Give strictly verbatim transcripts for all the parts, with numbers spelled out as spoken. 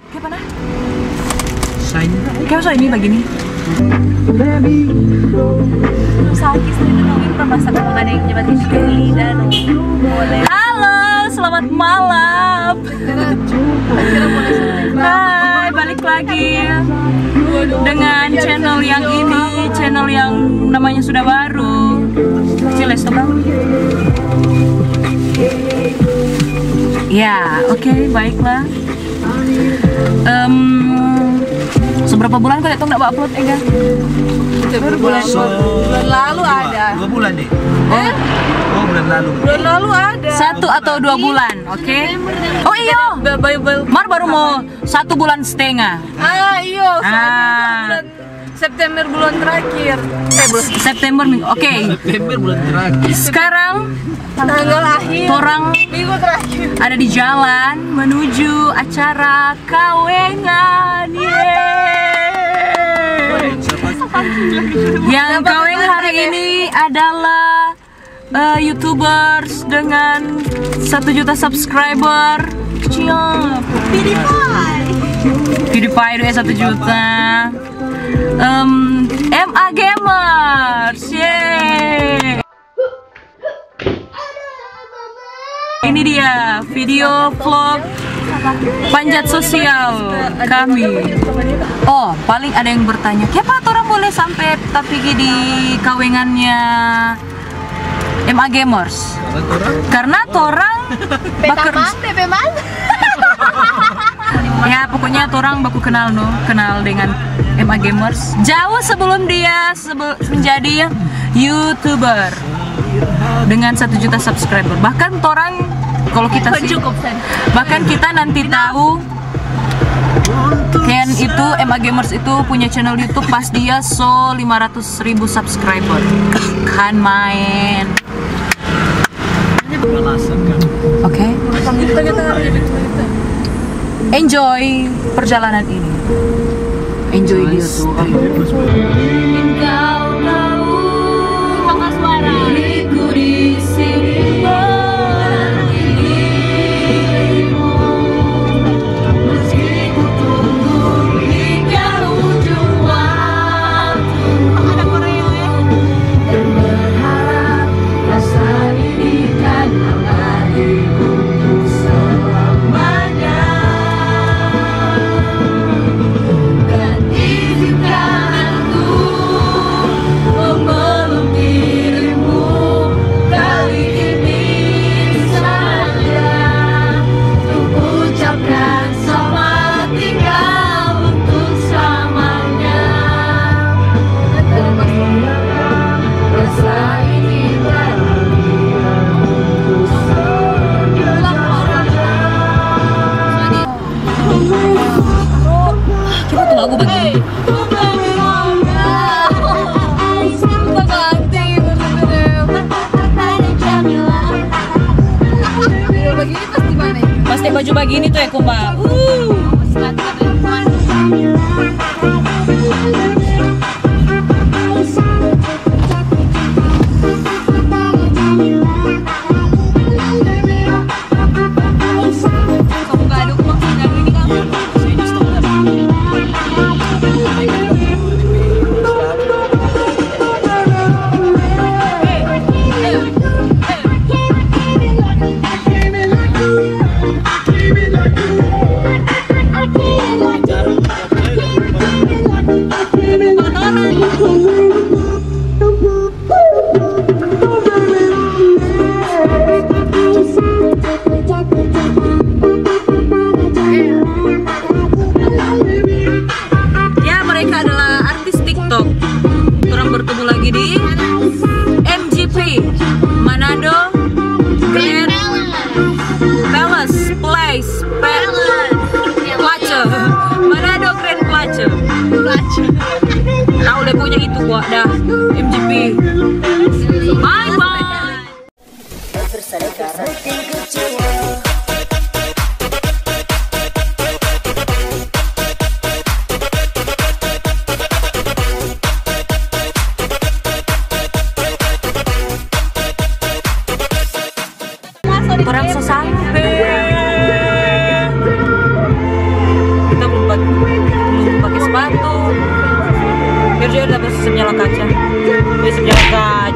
Kayak mana? Shine. Kayak masa ini begini. Sakit, saya tuh nungguin permasa kamu ada yang nyebatin sekali dan boleh. Halo, selamat malam. Hai, balik lagi dengan channel yang ini, channel yang namanya sudah baru. Ciles tuh, Bang. Ya, oke, baiklah. Em, seberapa bulan kau datang nggak upload, Ega? Baru bulan, so, bulan lalu dua, ada. Dua bulan deh. Oh. Oh, bulan lalu. Bulan lalu ada. Satu atau dua bulan, oke? September. Oh, iyo. Ba-, ba-, ba-, Mar baru mau satu bulan setengah. Ah, iyo, soalnya Ah. bulan September bulan terakhir. Eh, bulan September minggu. Oke. September bulan terakhir. Sekarang tanggal akhir. Torang minggu terakhir. Ada di jalan menuju acara kawengan. Yeay. Yang kaweng hari ini adalah eh, YouTubers dengan satu juta subscriber. Cia. PewDiePie. PewDiePie dua satu juta. Em, M A Gamers. Yeay. Ini dia video vlog panjat sosial kami. Oh, paling ada yang bertanya, "Kiapa torang boleh sampe tapigi di kawengannya M A Gamers?" Karena torang, karena torang baker-, Pepe man. Ya, pokoknya torang baku kenal, no, kenal dengan M A Gamers jauh sebelum dia sebel-, menjadi YouTuber dengan satu juta subscriber. Bahkan torang, kalau kita sih, cukup, Sen. Bahkan kita nanti tahu Ken itu, M A Gamers itu punya channel YouTube pas dia so lima ratus ribu subscriber. Kan main. Oke. Enjoy perjalanan ini. Enjoy this trip. Selamat tinggal untuk selamanya. Dalam rasa ini bahagia untuk selamanya. Kita tuh lagu begini. Pasti baju bagini tuh ya, Kumba. Uh.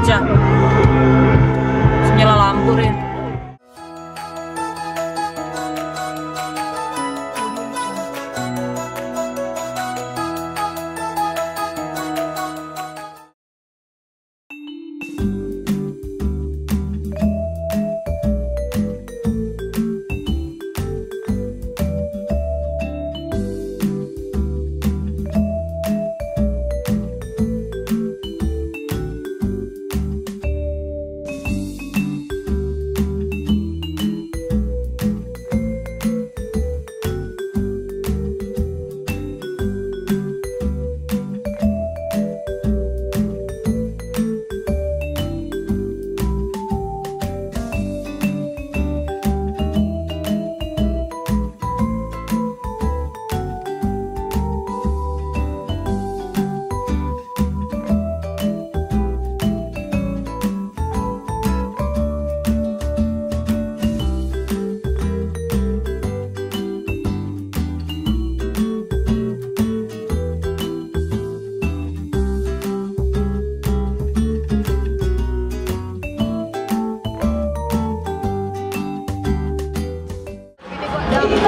Cah. Nyala lampu, Rin.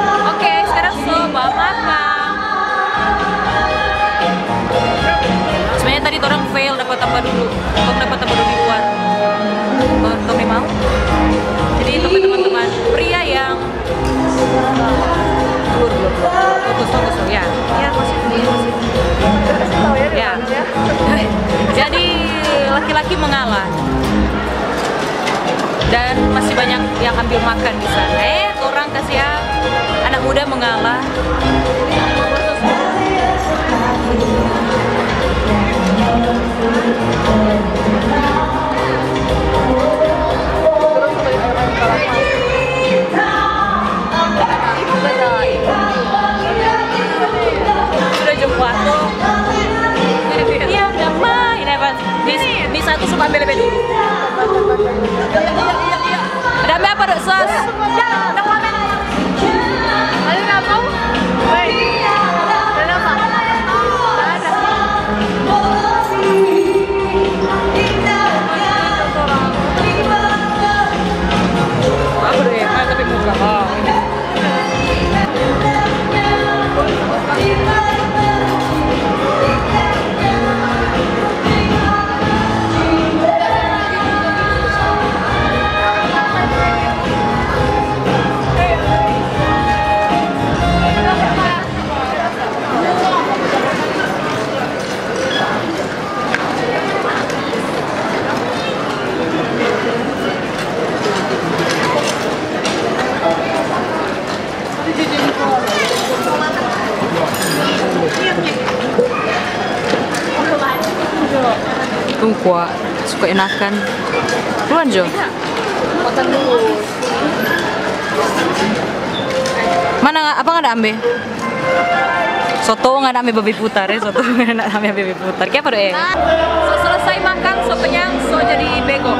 Oke, sekarang so ba makang. Sebenarnya tadi torang fail dapat tempat duduk. Tong dapat tempat duduk di luar. Tong, tong ni mau. Jadi, untuk teman-teman pria yang belum, belum, belum. Fokus, fokus, ya. Ya, masih, masih. Ya. Jadi, laki-laki mengalah. Dan masih banyak yang ambil makan di sana. Eh, orang kasihan, anak muda mengalah. Sudah jam kuatang. Iya, udah main, Evan. Di, di satu suka ambil lebih dulu. Ada apa, Dok Sos? Ada apa? Apa deh? Mana tapi muka? Oh, ini. Tungkua, suka enakan. Luan jo. Mana, apa ngana ambe? Soto ngana ambe babi putar, eh, soto ngana ambe babi putar. Kiapa do, eh? So selesai makan, so kenyang, so jadi bego.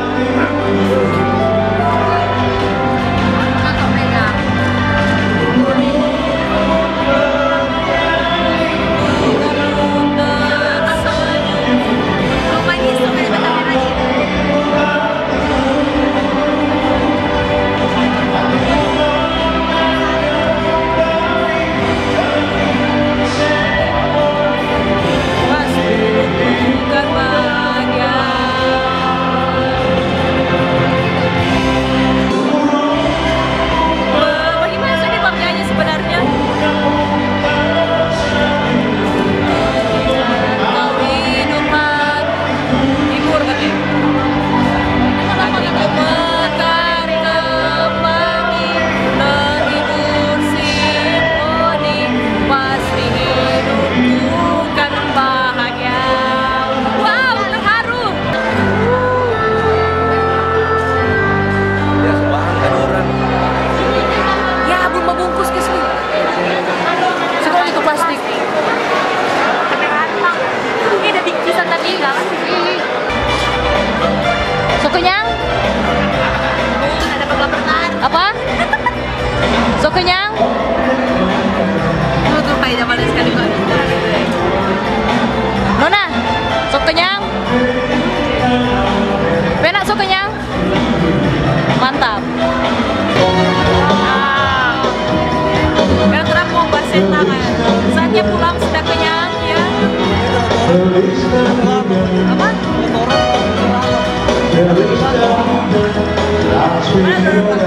Mana dua puluh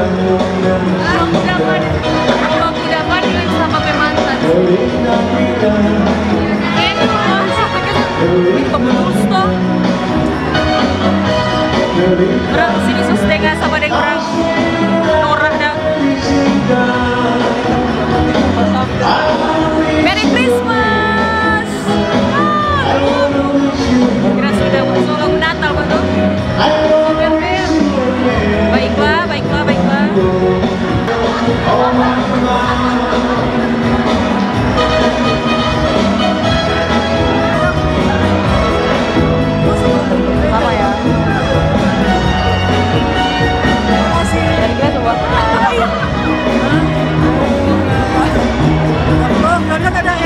delapan? Dua puluh delapan, dua puluh delapan dengan sama pe mantan. Itu, itu bagus toh. Orang sini so setengah sama deng orang norak dang. Merry Christmas. Kira sudah masuk lagu Natal, betul? Baiklah, baiklah, baiklah. Apa ya? Dari kita coba.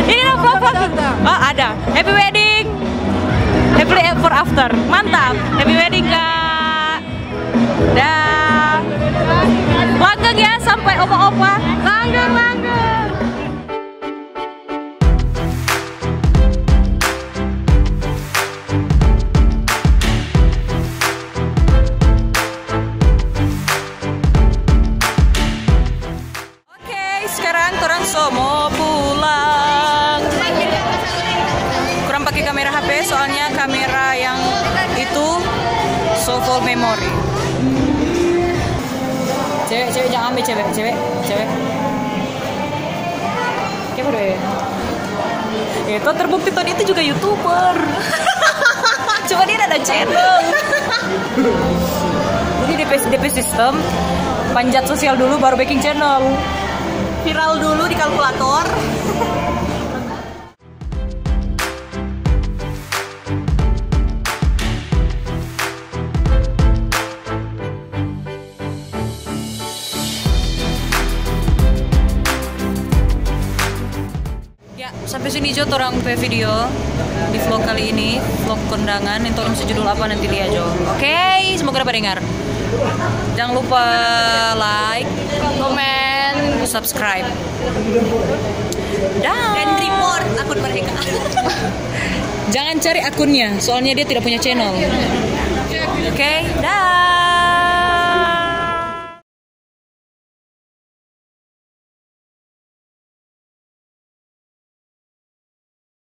Ini dong, vlog, vlog. Oh, ada. Happy wedding. Happily ever after. Mantap. Happy wedding, Kak. Dah. Langgeng ya sampai opa-opa. Langgeng, langgeng. Oke, sekarang torang so mo pulang. Kurang pake kamera H P, soalnya kamera yang itu so full memory. Cewek, cewek, jangan ambil cewek, cewek, cewek. Kayak apa deh? Itu terbukti Tony itu juga YouTuber. Cuma dia ada channel. Jadi D P, D P sistem, panjat sosial dulu, baru bikin channel. Viral dulu di kalkulator. Ya, sampai sini jo torang pe video di vlog kali ini, vlog kondangan yang torang se judul apa nanti lia jo. Oke, semoga dapat dengar. Jangan lupa like, komen, subscribe. Dah. Dan report akun mereka. Jangan cari akunnya, soalnya dia tidak punya channel. Oke, dah.